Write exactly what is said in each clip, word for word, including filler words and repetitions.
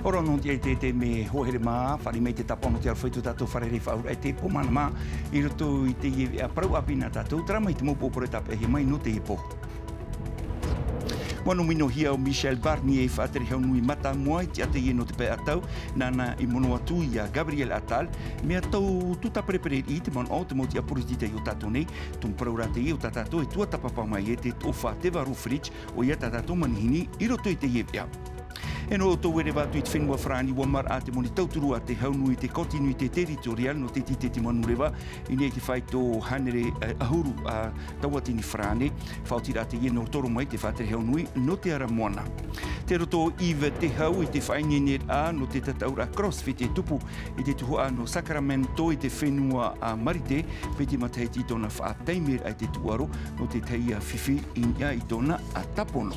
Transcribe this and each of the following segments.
Ora nō te ʻaita e te mea hoa here mā, fāriʻi mai te tāpaʻo nō te aroha i tō tātou fārerei faʻaauraʻa i te pō mānava, i roto i teie veʻa parau ʻāpī nā tātou, terā mai te mau pō parau tāpeʻahia mai nō teie pō. ʻUa nominohia ʻo Michel Barnier ei faʻatere hau nui mātāmua i te ʻātaʻi nō te pae ʻatau, nāna i mono atu ia Gabriel Attal, mea tau tūtāperepereraʻa i te manaʻo o te mau tiʻa poritita i ō tātou nei, tumu parau rā teie ʻo tā tātou e tuatāpapa mai e te toʻofa Teva Rohfritsch, ʻoia tā tātou manihini i roto i teie veʻa. E nō ʻoutou e reva atu i te fenua Farāni, ʻua maraʻa te moni tauturu a te hau nui, te continuité territoriale nō te tīteti manureva, i niʻa i te faito hānere, eh, ʻahuru a tauatini farāne, faʻaotiraʻa teie nō toro mai te faʻatere hau nui nō te ara moana. Tei roto o Yves Tehau i te faʻaineineraʻa nō te tataʻuraʻa CrossFit e tupu i te tuhaʻa nō Sacramento i te fenua a Marite, piti matahiti i tōna faʻataimeraʻa i te tūʻaro nō te tahi a fifi i niʻa i tōna a tāpono.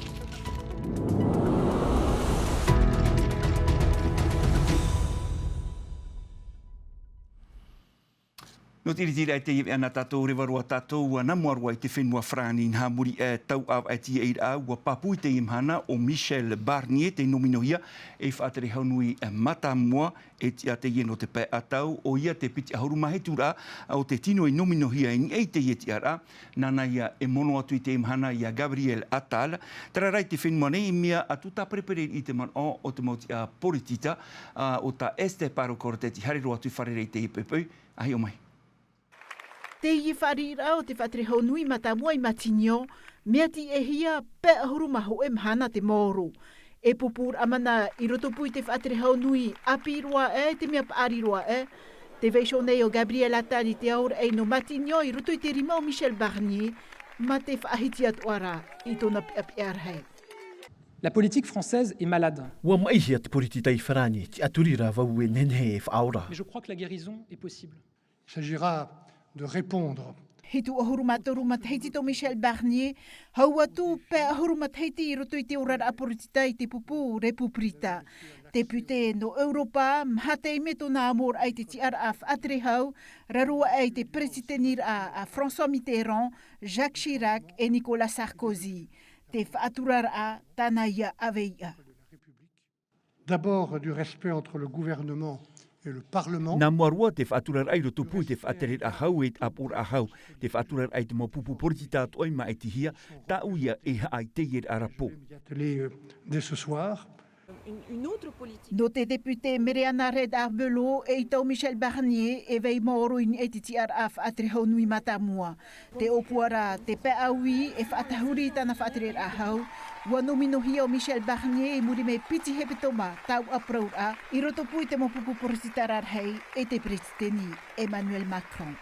Nō te ʻiritiraʻa i teie veʻa nā tātou, reva roa tātou, ʻua nā mua roa i te fenua Farāni, nā muri aʻe tau ʻāvaʻe tiaʻiraʻa, ʻua pāpū i teie mahana ʻo Michel Barnier tei nominohia ei faʻatere hau nui mātāmua, e tiʻa teie nō te pae ʻatau, ʻoia te piti ʻahuru mā hitu rā o te tino i nominohia i niʻa i teie tiʻaraʻa, nāna ia e mono atu i teie mahana ia Gabriel Attal, terā rā i te fenua nei, mea tūtāperepereraʻa i te manaʻo o te mau tiʻa poritita, ā, ʻo tā Esther Parro Cortet i haere roa atu i fārerei i teie poʻipoʻi, ʻa hiʻo mai. Teie fāriʻiraʻa o te faʻatere hau nui mātāmua i Matignon, mea tiʻahia pae ʻahuru mā hōʻē mahana te maoro. E pūpūraʻa mana i rotopū i te faʻatere hau nui ʻāpī roa aʻe, te mea paʻari roa aʻe. Tē vaiiho nei ʻo Gabriel Attal i te aoraʻi nō Matignon i roto i te rima o Michel Barnier, mā te faʻahiti atoʻa rā i tōna peʻapeʻa rahi. La politique française est malade. ʻUa maʻihia te poritita i Farāni, tiʻaturi rā vau e nehenehe e faʻaora. Mais je crois que la guérison est possible. Il s'agira de répondre. Hitu ʻahuru mā toru matahiti tō Michel Barnier, hau atu pae ʻahuru matahiti i roto i te oraraʻa poritita i te pupu Repubulika. Te pūtē nō Europa, maha taime tōna amoraʻa i te tiʻaraʻa faʻatere hau, raro aʻe i te peretiteniraʻa a François Mitterrand, Jacques Chirac e Nicolas Sarkozy. Te faʻaturaraʻa tāna ia ʻāvaʻe. D'abord du respect entre le gouvernement et le Parlement. Nā mua roa te faʻaturaraʻa i rotopū i te faʻatereraʻa hau e te ʻāpoʻoraʻa hau, te faʻaturaraʻa i te mau pupu poritita atoʻa i māʻitihia, tāʻu ia e haʻa i teie ra pō. Dès ce soir. Nō te depute Mereana Reid-Arbelot, eʻita ʻo Michel Barnier e vai maoro i niʻa i te tiʻaraʻa faʻatere hau nui mātāmua. Te ʻōpuaraʻa, te pae ʻāui e faʻatahuri i tāna faʻatereraʻa hau, ʻua nominohia ʻo Michel Barnier i muri mai piti hepetoma tauʻaparau ra, i rotopū i te mau pupu poritita rarahi e te peretiteni Emmanuel Macron.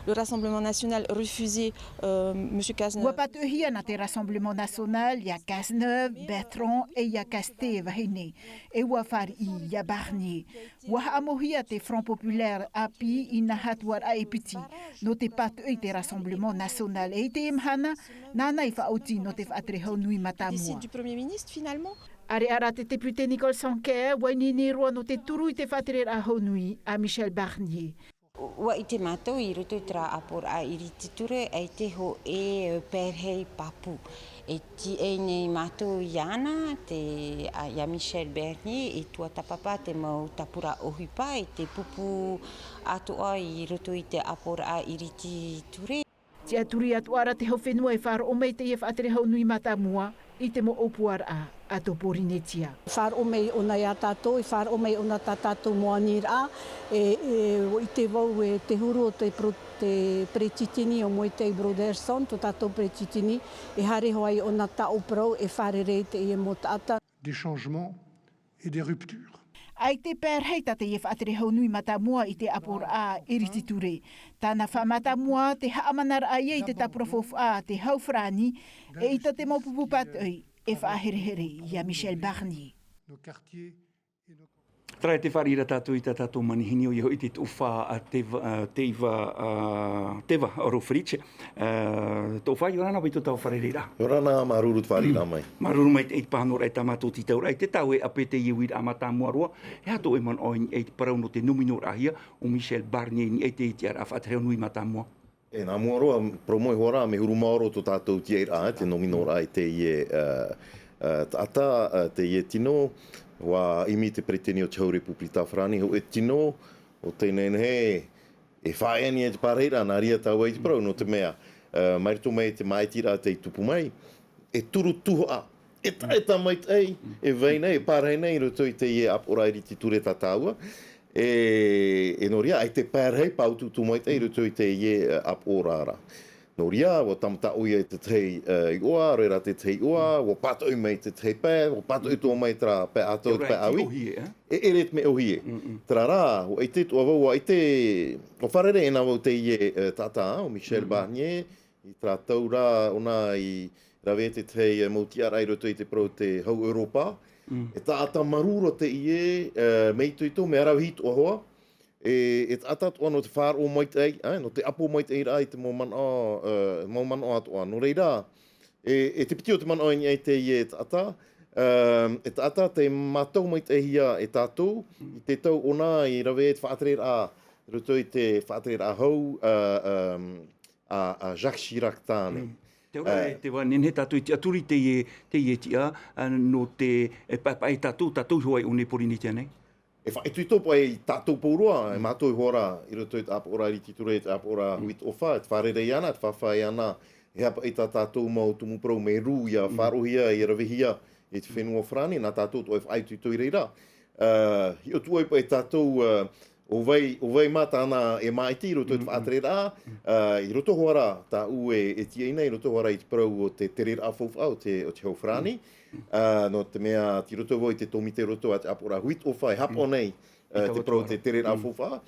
Le Rassemblement national refusait, euh, Monsieur Cazeneuve. ʻUa pātoʻihia nā te Rassemblement national ia Cazeneuve, Bertrand e ia Castets vahine. E ʻua fāriʻi ia Barnier. ʻUa haʻamauhia te Front populaire ʻāpī i nā hatuaraʻa e piti, nō te pātoʻi i te Rassemblement national. E i teie mahana, nāna i faʻaoti nō te faʻatere hau nui mātāmua. Décide du Premier ministre, finalement. ʻAreʻa rā te depute Nicole Sanquer, ʻua ineine roa nō te turu i te faʻatereraʻa hau nui a Michel Barnier. ʻUa ʻite mātou i roto i terā ʻāpoʻoraʻa iriti ture, ʻaita e hōʻē, e, perehei pāpū. E tīaʻi nei mātou iāna, te, a, ia Michel Barnier, e tuatāpapa te mau tāpura ʻohipa, e te pupu atoʻa i roto i te ʻāpoʻoraʻa iriti ture. Tiʻaturi atoʻa ra te hau fenua e faʻaroʻo mai i teie faʻatere hau nui mātāmua i te mau ʻōpuaraʻa a tō Pōrīnetia. Faʻaroʻo mai ʻōna iā tātou, e faʻaroʻo mai ʻōna tā tātou moaniraʻa, e, e, ʻua ʻite vau e te huru o te pro-, te peretiteni ʻo Moetai Brotherson, tō tātou peretiteni, e haere hoʻi ʻōna tāʻu parau e fārerei i teie mau taʻata. Des changements et des ruptures. ʻAita e perehei tā teie faʻatere hau nui mātāmua i te ʻāpoʻoraʻa iriti ture. Tāna faʻamātāmua te haʻamanaraʻa ia i te tāpura faufaʻa a te hau farāni, eʻita te mau pupu pātoʻi e faʻaherehere ia Michel Barnier. Terā e te fāriʻi ra tātou i tā tātou manihini, ʻoia hoʻi te toʻofa a Teva, a, Teva, a, Teva Rohfritsch. A, toʻofa, ʻia ora na, ʻia ora na i tō tāua fārereiraʻa. ʻIa ora na, māuruuru te fāriʻiraʻa mai. Māuruuru maitaʻi i te pāhonoraʻa i tā mātou tītauraʻa. I te tau e ʻape teie uiraʻa mātāmua roa, e aha tō ʻoe manaʻo i niʻa i te parau nō te nominoraʻa hia ʻo Michel Barnier i niʻa i te tiʻaraʻa faʻatere hau nui mātāmua? E, nā mua roa, parau mau iho ā, mea huru maoro tō tātou tīaʻiraʻa, te nominoraʻa i teie, ā, Taʻata teie tino, ua ʻimi te peretiteni o te hau Repupirita Farāni, hōʻē tino o te nehenehe e faʻaea nei te pārahiraʻa nā reira tāua i te parau, nō te mea mai roto mai te māʻitiraʻa tei tupu mai, e turu tuhaʻa, e taʻata maitaʻi e vai nei, e pārahi nei i roto i teie ʻāpoʻoraʻa iriti ture tā tāua. E nō reira ʻaita e pārahi, pāutuutu maitaʻi i roto i teie ʻāpoʻoraʻa. Nō reira ua tāmata ʻoia i te tahi iʻoa, ʻaore rā te tahi iʻoa, ua pātoʻi mai te tahi pae, ua pātoʻi atoʻa mai terā pae ʻātau, te pae ʻāui. E ʻere te mea ʻōhie. Terā rā, ua ʻite atoʻa vau, ua ʻite, ua fārerei ʻēnā vau teie taʻata o Michel Barnier, i terā tau rā ʻōna i rave te tahi mau tiʻaraʻa i roto i te parau o te hau Europa. E taʻata marū roa teie, mea itoito, mea ravehi atoʻa hoʻi, e taʻata atoʻa nō te faʻaroʻo maitaʻi, nō te ʻapo maitaʻi rā i te mau manaʻo, mau manaʻo atoʻa. Nō reira, e te piti o te manaʻo i niʻa i teie taʻata, e taʻata tei mātau maitaʻihia e tātou i te tau ʻōna i rave ai te faʻatereraʻa i roto i te faʻatereraʻa hau a Jacques Chirac tāne. Te ora e te vā nehenehe tātou i tiʻaturi teie tiʻa nō te paʻepaʻe tātou, tātou iho ai ʻō nei Pōrīnetia nei. E faʻaitoito paʻi tātou pauroa, e mātou iho rā i roto i te ʻāpoʻoraʻa iriti ture, te ʻāpoʻoraʻa huitoʻofa, e te fārerei ana, te fāfāʻi ana, e haʻapaʻo i tā tātou mau tumu parau mea rū ia faʻaroʻohia, ia ravehia i te fenua Farāni, nā tātou atoʻa e faʻaitoito i reira. Hiʻo atu ai paʻi tātou, ʻo vai, ʻo vai mā tāna e māʻiti i roto i te faʻatereraʻa, i roto hoʻi rā tāʻu e tiʻa nei, i roto hoʻi rā i te parau o te tereraʻa faufaʻa o te hau Farāni. Nō te mea, tei roto vau i te tōmite roto a te ʻāpoʻoraʻa huitoʻofa e haʻapaʻo nei te parau o te tereraʻa faufaʻa.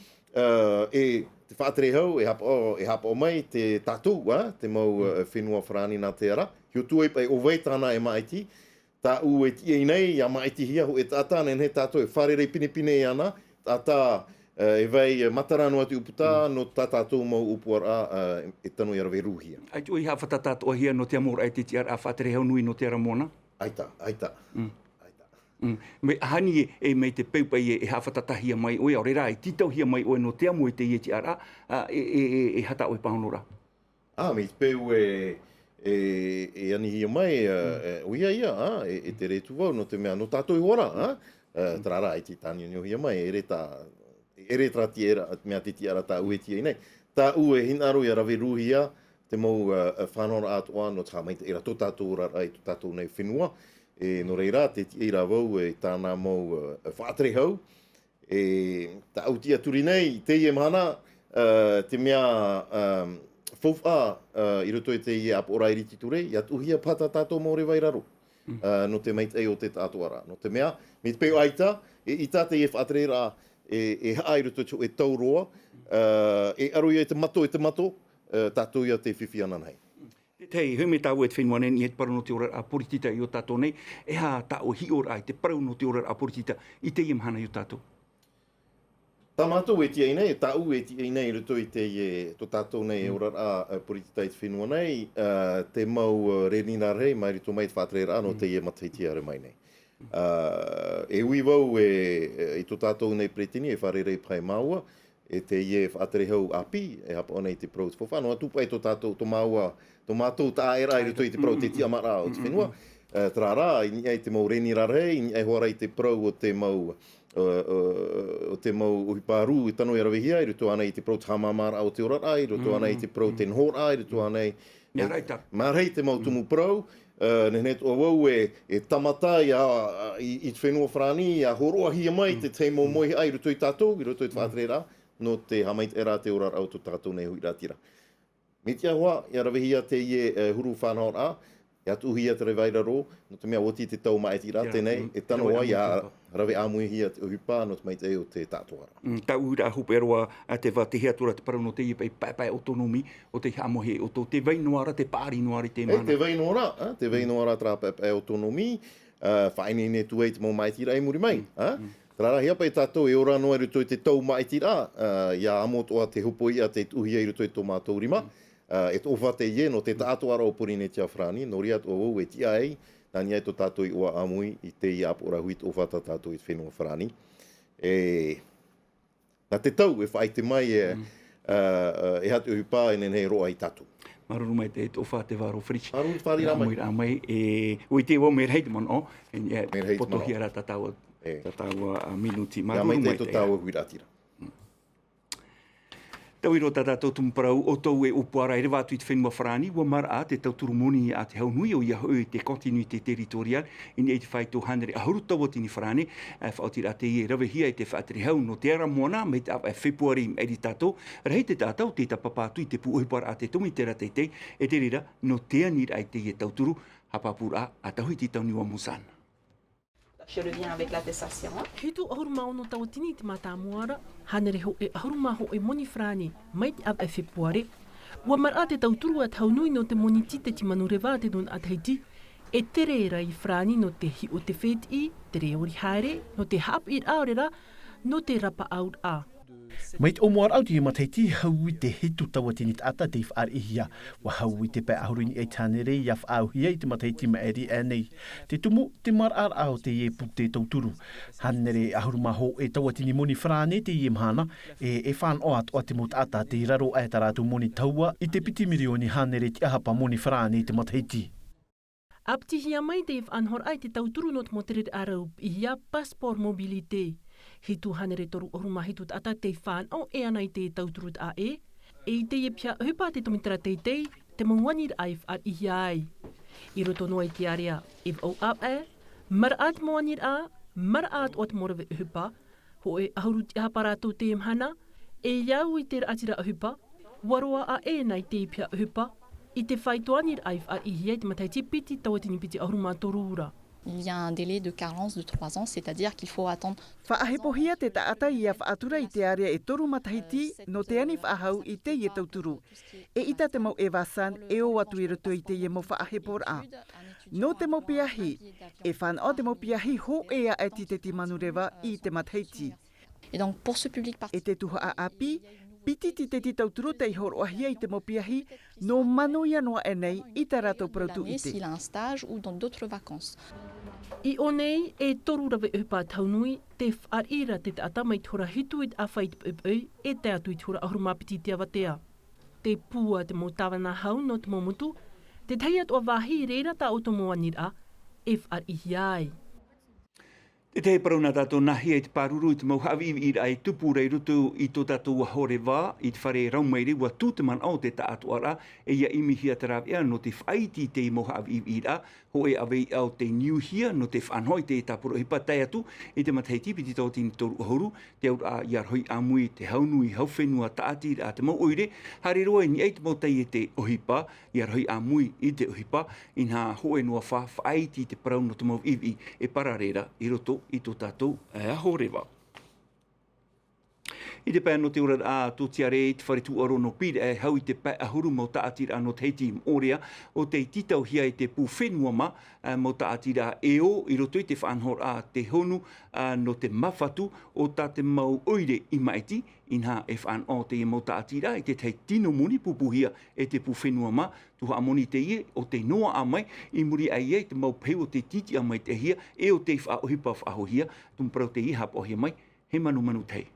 E te faʻatere hau, e haʻapaʻo, e haʻapaʻo mai te tātou, te mau fenua Farāni nā te ara. Hiʻo atu ai paʻi ʻo vai tāna e māʻiti, tāʻu e tiʻa nei, ia māʻitihia hōʻē taʻata, nehenehe tātou e fārerei pinepine iāna, taʻata e vai matara noa te ʻūputa nō tā tātou mau ʻōpuaraʻa e tano ia rave rūhia. ʻAita ʻoe i haʻafātata atoʻahia nō te amoraʻa i te tiʻaraʻa faʻatere hau nui nō te ara moana? ʻAita, ʻaita. ʻAita. Mai, ʻaita e, mai te peu paʻi e haʻafātatahia mai ʻoe, ʻaore rā, e tītauhia mai ʻoe nō te amo i teie tiʻaraʻa, e, e, e, e aha tā ʻoe pāhonoraʻa? Ā, mai te peu e, e, e anihia mai, ʻoia ia, ā, e, e tere atu vau, nō te mea, nō tātou iho rā, ā, terā rā, e tītauhia mai, e ʻere tā, e ʻere terā tiʻaraʻa, mea te tiʻaraʻa tāʻu e tiʻa nei. Tāʻu e hinaʻaro ia rave rūhia te mau faʻanahoraʻa atoʻa nō te haʻamaitaʻiraʻa tō tātou oraraʻa i tō tātou nei fenua. E nō reira, tē tiʻa ra vau i tāna mau faʻatere hau, e tāʻu tiʻaturi nei i teie mahana, te mea faufaʻa i roto i teie ʻāpoʻoraʻa iriti ture, ia tuʻuhia paha tā tātou mau reva i raro nō te maitaʻi o te taʻatoʻaraʻa. Nō te mea, mai te peu ʻaita, e ʻita teie faʻatereraʻa e haʻa i roto i te hōʻē tau roa, e ʻaro ia i te mato, i te mato, tātou ia tē fifi ananahi. Tētahi, e hui mai tāua e te fenua nei, i te parau nō te oraraʻa poritita i ō tātou nei, e aha tā ʻoe hiʻoraʻa i te parau nō te oraraʻa poritita i teie mahana i ō tātou? Tā mātou e tiʻa nei, tāʻu e tiʻa nei i roto i teie, tō tātou nei oraraʻa poritita i te fenua nei, te mau reni rarahi, mai roto mai te faʻatereraʻa nō teie matahiti e haere mai nei. E ui vau e, i tō tātou nei peretiteni, e fārerei paha māua, e teie faʻatere hau ʻāpī, e haʻapaʻo nei te parau te faufaʻa, noa atu paʻi tō tātou, tō māua, tō mātou taʻaʻēraʻa i roto i te parau o te tiʻamāraʻa o te fenua. Terā rā, i niʻa i te mau reni rarahi, i niʻa iho ā ra i te parau o te mau, o te mau ʻohipa rū e tano ia ravehia, i roto ānei i te parau o te haʻamāmāraʻa o te oraraʻa, i roto ānei i te parau o te nohoraʻa, i roto ānei, mea rahi te mau tumu parau, nehenehe atoʻa vau e, e tāmata ia, i, i te fenua Farāni, ia hōroʻahia mai te tahi mau moeʻa i roto ia tātou, i roto i te faʻatereraʻa, nō te haʻamaitaʻiraʻa te oraraʻa o tō tātou nei huiraʻatira. Mai te ʻāvaʻe, ia ravehia teie huru faʻanahoraʻa, ia tuʻuhia te reva i raro, nō te mea ʻua oti te tau māʻitiraʻa, teie nei, e tano ai ia rave ʻāmuihia te ʻohipa nō te maitaʻi o te taʻatoʻaraʻa. Tāʻu huiraʻa hopeʻa roa, tē vai, tē hiʻa atu ra te parau nō teie paʻi paʻepaʻe autonomie, ʻo tei haʻamoʻe ʻoutou, tē vai noa ra, tē paʻari noa ra i teie mahana. E, tē vai noa ra, tē vai noa ra terā paʻepaʻe autonomie, faʻaineine atu ai te mau māʻitiraʻa i muri mai. Terā rā, hiʻa paʻi tātou e ora noa i roto i te tau māʻitiraʻa, ia amo atoʻa te hopoiʻa tei tuʻuhia i roto i tō mātou rima. E toʻofa teie nō te taʻatoʻaraʻa o Pōrīnetia Farāni, nō reira atoʻa vau e tiʻa ai, nā niʻa i tō tātou iʻoa ʻāmui i teie ʻāpoʻoraʻa huitoʻofa tā tātou i te fenua Farāni. E, nā te tau e faʻaʻite mai e, ā, ā, e aha te ʻohipa e nehenehe e roaʻa ia tātou. Māuruuru maitaʻi e Toʻofa Tevaro Fritsch. Māuruuru faʻaroʻo mai. Āmuiraʻa mai, e, ʻua ʻite vau mea rahi te manaʻo, e, e, mea rahi te manaʻo. Potohia rā tā tāua, e, tā tāua, ā, minuti. Māuruuru maitaʻi tō tāua huiraʻatira. Tauihaʻa tā tātou tumu parau, ʻo tō ʻoe ʻōpuaraʻa i rave atu i te fenua Farāni, ʻua maraʻa te tauturu moni a te Hau nui, ʻoia hoʻi te continuité territoriale, i niʻa i te faito hānere ʻahuru tauatini farāne, ā, faʻaotiraʻa teie e ravehia i te faʻatere hau nō te ara moana, mai te ʻāvaʻe Fepuare i maʻiri tātou, rahi te taʻata ʻo tē tāpapa atu i te pū ʻohiparaʻa a te Tomitera Teitei, e te reira, nō te aniraʻa i teie tauturu, haʻapāpūraʻa a Tauhiti Tauniua Mosana. Je reviens avec l'attestation. Hitu ʻahuru mā ono tauatini te mātāmua ra, hānere hōʻē ʻahuru mā hōʻē moni farāne, mai te ʻāvaʻe Fepuare. ʻUa maraʻa te tauturu a te Hau nui nō te moni tīteti manureva a te nūnaʻa Tahiti, e tere rā i farāni nō te hiʻo te fētiʻi, te reori haere, nō te haʻapiʻiraʻa ʻaore rā, nō te rapaʻauraʻa. Mai te ʻōmuaraʻa o teie matahiti, hau i te hitu tauatini taʻata tei fāriʻihia. ʻUa hau i te pae ʻahuru i niʻa i te hānere ʻia faʻaauhia i te matahiti maʻiri aʻe nei. Te tumu, te maraʻaraʻa o teie pūtē tauturu. Hānere ʻahuru mā hōʻē tauatini moni farāne teie mahana, e, e fānaʻo atoʻa te mau taʻata tei raro aʻe tā rātou moni tahua i te piti mirioni hānere tiʻahapa moni farāne i te matahiti. ʻA pitihia mai te faʻanahoraʻa i te tauturu nō te mau tereraʻa rau piʻihia, Passeport Mobilité. Hitu hānere toru ʻahuru mā hitu taʻata tei fānaʻo e ana i te tauturu taʻa ʻē, e i teie piha ʻohipa a te Tomitera Teitei, te mau aniraʻa i fāriʻihia ai. I roto noa i te ārea e vaʻu ʻāvaʻe, maraʻa te mau aniraʻa, maraʻa atoʻa te mau rave ʻohipa, hōʻē ʻahuru tiʻahapa rātou teie mahana, e au i te raʻatira ʻohipa, ʻua roaʻa ʻē nā i teie piha ʻohipa, i te faito aniraʻa i fāriʻihia i te matahiti piti tauatini piti ʻahuru mā toru ra. Il y a un délai de carence de trois ans, c'est-à-dire qu'il faut attendre. Faʻahepohia te taʻata ʻia faʻatura i te ārea e toru matahiti, nō te ani faʻahou i teie tauturu. Eʻita te mau evasan e ō atu i roto i teie mau faʻaheporaʻa. Nō te mau piahi, e fānaʻo te mau piahi hōʻē aʻe tīteti manureva i te matahiti. Et donc, pour ce public particulier. E te tuhaʻa ʻāpī, piti tīteti tauturu tei hōroʻahia i te mau piahi, nō manuia noa aʻe nei i tā rātou parau tūʻite. S'il a un stage ou dans d'autres vacances. I ʻō nei, e toru rave ʻohipa a te Hau nui, tē fāriʻi ra te taʻata mai te hora hitu i te ʻāfa i te poʻipoʻi, e tae atu i te hora ʻahuru mā piti i te avatea. Te pū a te mau tāvana hau nō te mau motu, te tahi atoʻa vāhi i reira tā ʻoutou mau aniraʻa e fāriʻihia ai. Tētahi parau nā tātou nā hea i te pāruru i te mau haʻaviʻiviʻiraʻa e tupu ra i roto i tō tātou ʻahoreva, i te fare rau maire, ʻua tū te manaʻo o te taʻatoʻaraʻa, e ʻia ʻimihia te rāveʻa nō te faʻaiti i te mau haʻaviʻiviʻiraʻa, hōʻē ʻāvaʻe o tei niuhia nō te faʻanaho i te tāpura ʻohipa tae atu i te matahiti piti tauatini toru ʻahuru, te auraʻa ʻia rohi ʻāmui te Hau nui, Hau fenua, taʻatiraʻa, te mau ʻoire, haere roa i niʻa i te mau taiete ʻohipa, ʻia rohi ʻāmui i te ʻohipa, inaha hōʻē noa fā faʻaiti i te parau nō te mau viʻiviʻi e pararera i roto i tō tātou ʻahoreva. I te pae nō te oraraʻa tōtiare i te fare tūʻaro nō Pīraʻe, hau i te pae ʻahuru mau taʻatiraʻa nō Tahiti i Moʻorea, ʻo tei tītauhia e te pū fenua mā, ā, mau taʻatiraʻa e ō i roto i te faʻanahoraʻa te honu, ā, nō te māfatu o tā te mau ʻoire i maʻiti, inaha e fānaʻo teie mau taʻatiraʻa i te tahi tino moni pūpūhia e te pū fenua mā, tuhaʻa moni teie ʻo tei noaʻa mai, i muri aʻe i te mau peu o tei tītiʻa maitaʻihia, e ʻo tei faʻaʻohipa faʻahouhia, tumu parau teie haʻapaʻohia mai, he manumanu tahi.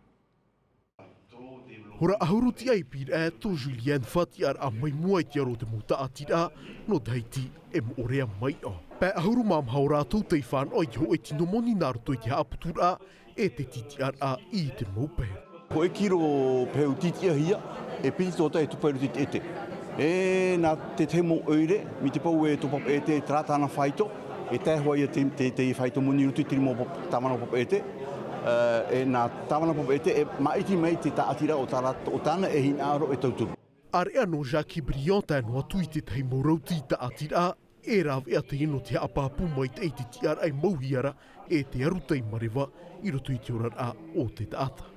Hora ʻahuru tiʻa i Pīraʻe, tō Julienne fātiʻaraʻa mai mua i te aro o te mau taʻatiraʻa nō Tahiti e Moʻorea mai ʻā. Pae ʻahuru mā maha o rātou tei fānaʻo i te hōʻē tino moni nā roto i te haʻaputuraʻa e te tītiʻaraʻa i te mau peu. Hōʻē kiro peu tītiʻahia, e piti tōtā e tupu i roto i te ʻete. E nā te tahi mau ʻoire, mai te peu e tō papa ʻete e terā tāna faito, e tae hoʻi ia te, te, te faito moni i roto i te rima o papa, tāvana o papa ʻete, ā, e nā tāvana papa ʻete e maʻiti mai te taʻatiraʻa o tā rā-, o tāna e hinaʻaro e tauturu. ʻĀreʻa nō Jackie Briand tae noa atu i te tahi mau rauti taʻatiraʻa, e rāveʻa teie nō te haʻapāpū maitaʻi i te tiʻaraʻa i mauhia ra e te arutai mareva i roto i te oraraʻa o te taʻata.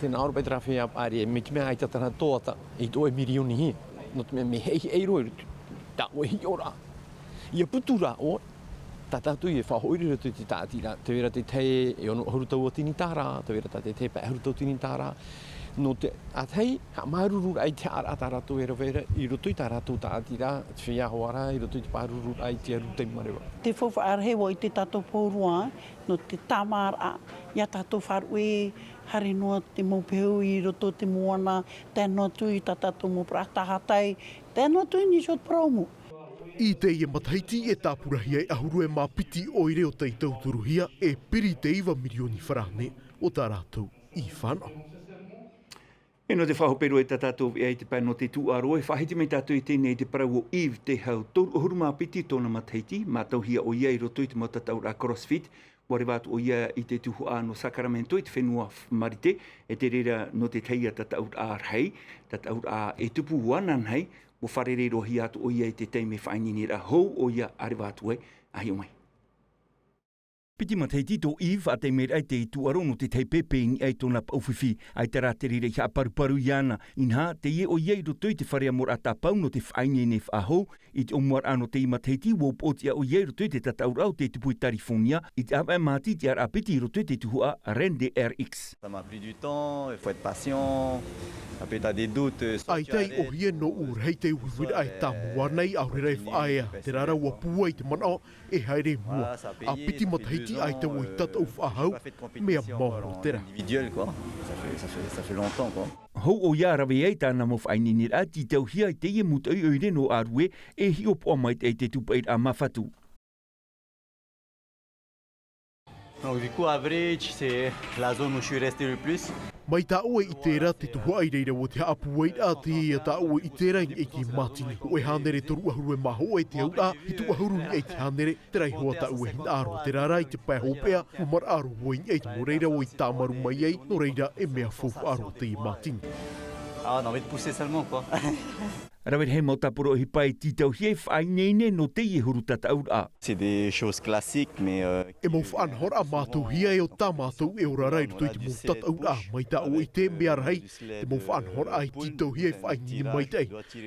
Tēnā ʻoe paʻi te rāveʻa paʻari e, mai te mea ʻaita tāna toata i tō ʻoe mirioni hia, nō te mea mea heʻiheʻi roa i roto i tā ʻoe hiʻoraʻa. ʻIa putu rā ʻoe, tā tātou e faʻahoʻi i roto i te taʻatiraʻa, tē vai ra te tahi e ono ʻahuru tauatini tāra, tē vai ra tā te tahi pae ʻahuru tauatini tāra, Nō te ʻātahi, haʻamāuruururaʻa i te haʻaraʻa tā rātou e rave ra, i roto i tā rātou tāʻatiraʻa, te feiā hoʻi ra, i roto i te pāruruuraʻa i te aru taimareva. Te faufaʻa rahi ʻoia i te tātou pōrua, nō te tāmāraʻa, ia tātou faʻaruʻe, haere noa te mau pehu i roto i te moana, tae noa atu i tā tātou mau parau tāhatai, tae noa atu i Niusiō Paraumu. I teie matahiti e tāpura hia e ʻahuru e mā piti ʻoire o tei tautoruhia e piri te iva mirioni farāne o tā rātou i fānaʻo. E nō te faʻahope roa i tā tātou veʻa i te pae nō te tūʻaro, e faʻahiti mai tātou i teie nei i te parau o Yves Tehau, toru ʻahuru mā piti tōna matahiti, mātauhia ʻoia i roto i te mau tataʻuraʻa CrossFit, ʻua reva atu ʻoia i te tuhaʻa nō Sacramento i te fenua Marite, e te reira nō te tahi ia tataʻuraʻa rahi, tataʻuraʻa e tupu ananahi, ʻua fārerei roa hia atu ʻoia i te taime faʻaineineraʻa hou ʻoia a reva atu ai, a hiʻo mai. Piti matahiti tō Yves faʻataimeraʻa i te tūʻaro nō te tahi pēpē i niʻa i tōna paʻufifi, ʻaita rā te reira i haʻaparuparu iāna, inaha, teie ʻoia i roto i te fare amoraʻa tāpau nō te faʻaineine faʻahou, i te ʻōmuaraʻa nō teie matahiti, ʻua upoʻotiʻa ʻoia i roto i te tataʻuraʻa o te tupu i California, i te ʻāvaʻe mātiti ʻaraʻa piti i roto i te tuhaʻa Rende R X. Ça m'a pris du temps, il faut être patient. Après, t'as des doutes, euh, soit tu ʻAita i arrêtes, ʻōhie nōʻu rahi te uiuiraʻa e tāmau ana, ʻaore rā e faʻaea, terā rā ʻua pūai te manaʻo, e haere i mua. Ā piti matahiti ʻaita ʻoe i tataʻu faʻahou, mea maoro terā. Individuel, quoi. Ça fait, ça fait, ça fait longtemps, quoi. Hou ʻoia a rave ai tāna mau faʻaineineraʻa, tītauhia i teie mūtoʻi ʻoire nō ʻĀrue, e hiʻopoʻa maitaʻi te tūpaʻiraʻa māfatu. Donc, du coup, average, c'est la zone où je suis resté le plus. Mai tā ʻoe i terā te tuhaʻa i reira ʻo te haʻapūairaʻa, teie tā ʻoe i terā i niʻa i te mātini, hōʻē hānere toru ʻahuru e mā hōʻē te auraʻa, hitu ʻahuru i niʻa i te hānere, terā iho ā tā ʻoe hinaʻaro, terā rā i te pae hopeʻa, ʻua maraʻa roa vau i niʻa i te, nō reira ʻoe i tāmaru mai ai, nō reira e mea faufaʻa roa teie mātini. Ah, on a envie de pousser seulement, quoi. Rave rahi mau tāpura ʻohipa e tītauhia e faʻaineine nō teie huru tataʻuraʻa. C'est des choses classiques, mais, euh, e mau faʻanahoraʻa mātauhia e ʻo tā mātou e ora ra i roto i te mau tataʻuraʻa, mai tā ʻoe i te mea rahi, te mau faʻanahoraʻa e tītauhia e faʻaineine maitaʻi.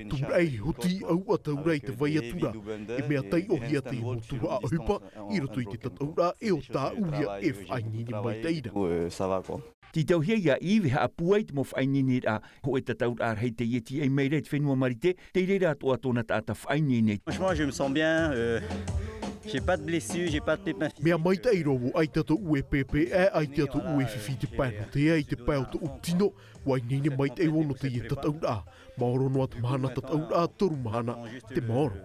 Tumu raʻi, hoti, ʻaua taura i te vai atu ra. E mea taiʻohia teie mau tuhaʻa ʻohipa i roto i te tataʻuraʻa e ʻo tāʻu ia e faʻaineine maitaʻi ra. Euh, ça va, quoi. Tītauhia ia Yves e haʻapūai te mau faʻaineineraʻa, hōʻē tataʻuraʻa rahi teie e tīaʻi mai ra i te fenua Marite, tei reira atoʻa tōna taʻata faʻaineine. Franchement, je me sens bien, euh, j'ai pas de blessure, j'ai pas de pépin physique. Mea maitaʻi roa vau, ʻaita tōʻu e pēpē, ʻaita tōʻu e fifi i te pae nō te ea, i te pae o tōʻu tino, ʻua ineine maitaʻi vau nō teie tataʻuraʻa. Maoro noa te mahana tataʻuraʻa, toru mahana te maoro.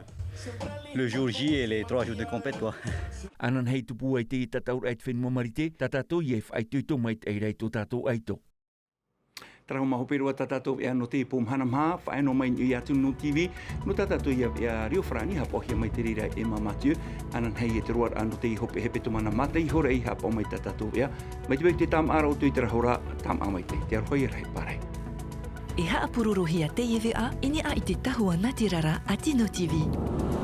Le jour J et les trois jours de compète, quoi. Ananahi e tupu ai teie tataʻuraʻa i te fenua Marite, tā tātou ia e faʻaitoito maitaʻi ra i tō tātou ʻaito. Terā hoʻi mau hope roa tā tātou veʻa nō teie pō mahana maha, faʻaea noa mai i niʻa atu nō T V, nō tā tātou ia veʻa reo farāni, haʻapaʻohia mai te reira e Emma Mathieu, ananahi e te roaraʻa nō teie hope hepetoma mātaʻi iho ra i haʻapaʻo mai tā tātou veʻa, mai te peu te tāmāʻa ra ʻoutou i terā hora, tāmāʻa maitaʻi, te aroha ia rahi pārahi. E haʻapurorohia teie veʻa i niʻa i te tahua nātirara a Tino T V.